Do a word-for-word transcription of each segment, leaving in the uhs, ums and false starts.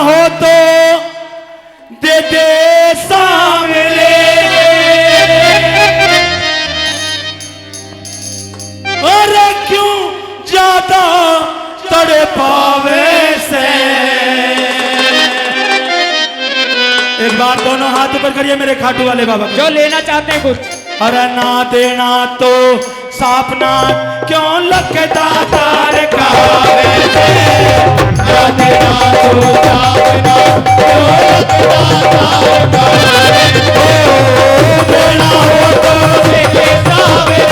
हो तो दे दे सांवरे। और क्यों ज्यादा तड़पावे से। एक बार दोनों हाथ ऊपर करिए मेरे खाटू वाले बाबा के। जो लेना चाहते हैं कुछ। अरे ना देना तो साफ ना क्यों लगदा तार कहावे से। ना देना तो साफ ना क्यों लगदा तार कहावे से। ओ, देना हो तो देखे सावे।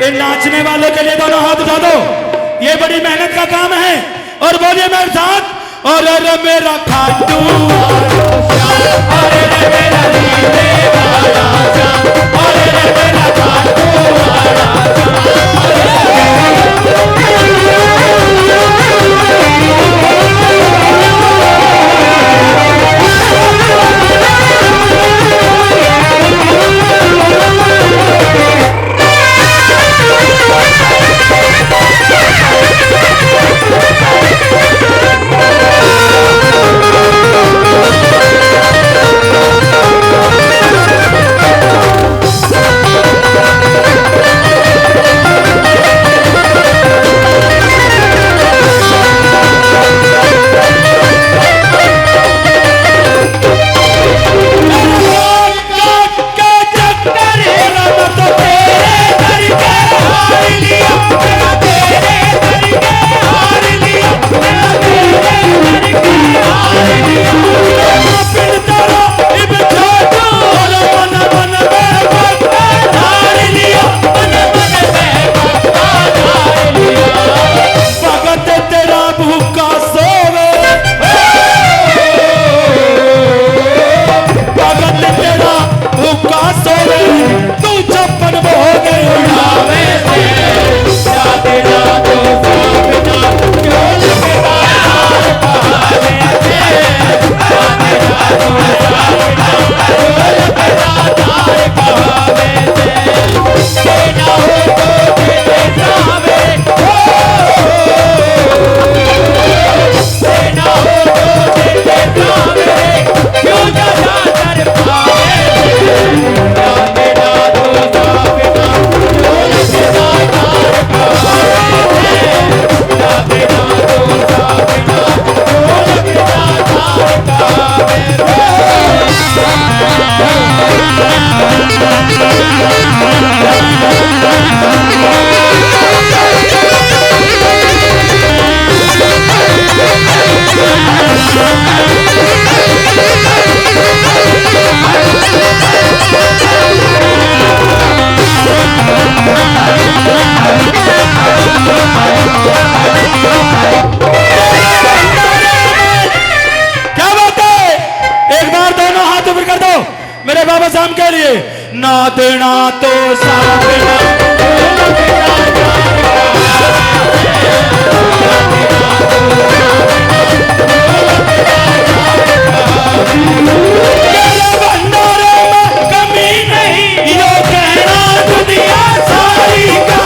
इन नाचने वालों के लिए दोनों हाथ उठा दो। ये बड़ी मेहनत का काम है। और बोलिए मेरे साथ, और रे मेरा खाटू, अरे रे मेरा रीले वाला, अरे रे मेरा खाटू। भगत तेरा भूखा सोवे, भगत तेरा भूखा सोवे, तू छप्पन भोग उठावे से। क्या बात है? एक बार दोनों हाथ ऊपर कर दो मेरे बाबा साहब के लिए। ना देना तो साथ ना। तेरे भंडारे में कमी नहीं, यो कहना दुनिया सारी का।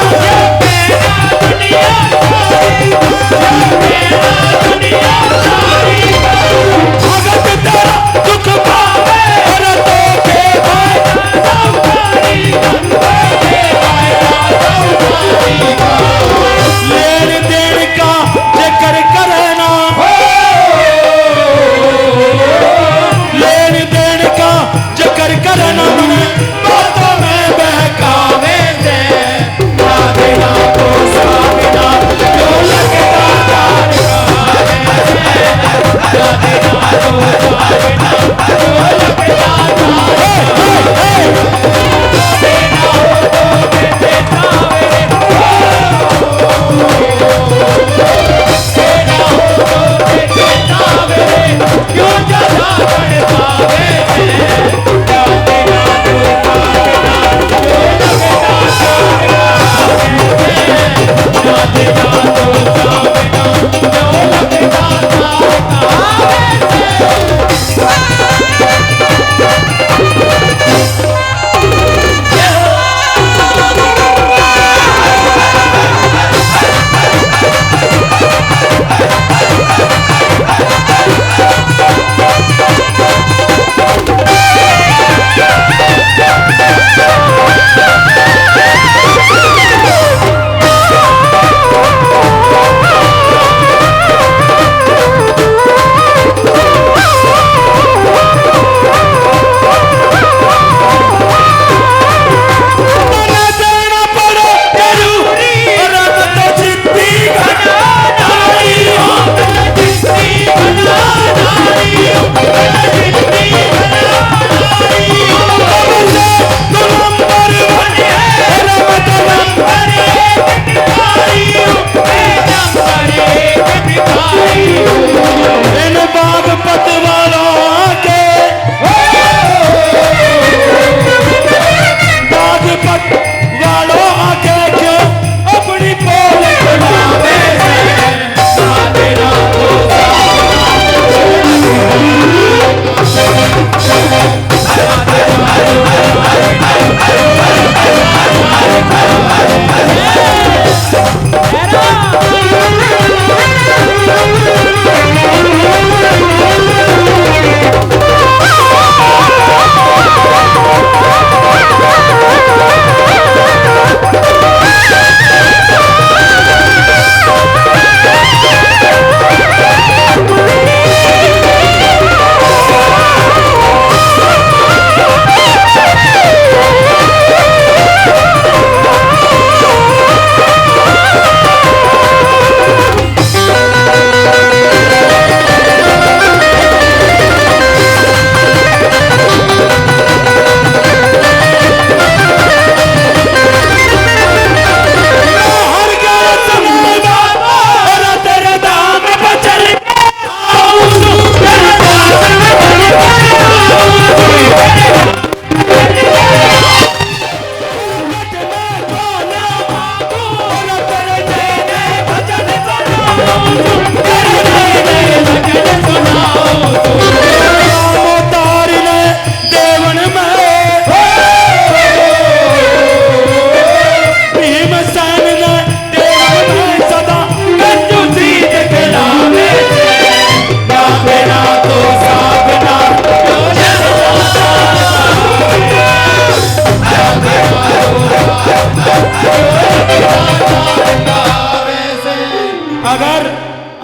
अगर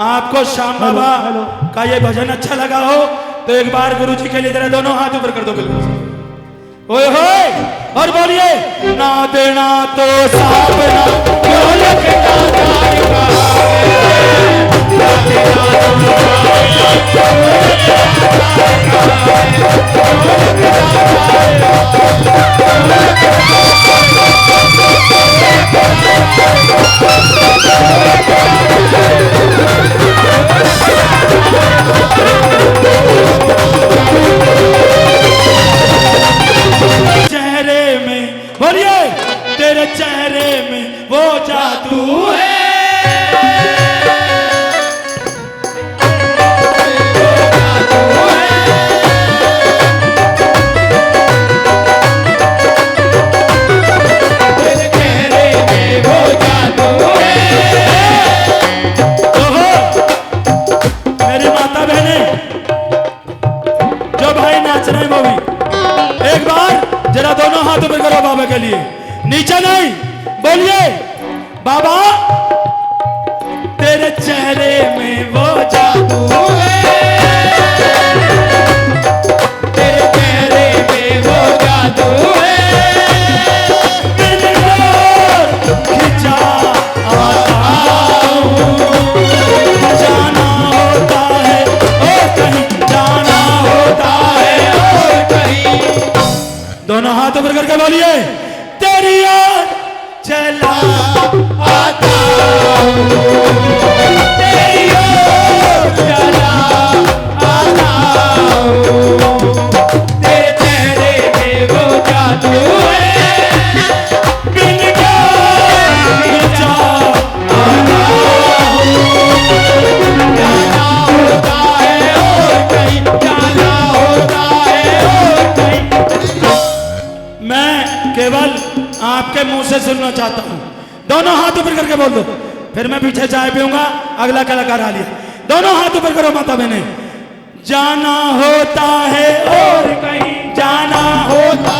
आपको श्याम बाबा का ये भजन अच्छा लगा हो तो एक बार गुरु जी के लिए जरा दोनों हाथ ऊपर कर दो, बिल्कुल। ओए होए, और बोलिए, ना देना तो सांप ना ढोलक का तार का। चेहरे में, बोलिए, तेरे चेहरे में वो जादू है। ओहो, मेरी माता बहनें, जो भाई नाच रहे हैं वो भी एक बार जरा दोनों हाथ ऊपर करो बाबा के लिए। नीचे नहीं, बोलिए, बाबा, तेरे चेहरे में वो जादू है, तेरे चेहरे में वो जादू है। बिन डोर खिंचा आता हूँ। जाना होता है और कहीं, जाना होता है और कहीं। दोनों हाथ ऊपर करके बोलिए, तेरी याद चला आता हूँ, तेरी ओर चला आता हूँ। तेरे चेहरे में वो जादू है, बिन डोर खिंचा आता हूँ। जाना होता है और कहीं, जाना होता है और कहीं। मैं केवल आपके मुंह से सुनना चाहता हूँ। दोनों हाथ ऊपर करके बोल दो, फिर मैं पीछे चाय पीऊंगा। अगला कलाकार आ लिया, दोनों हाथ ऊपर करो माता बहने। जाना होता है और कहीं, जाना होता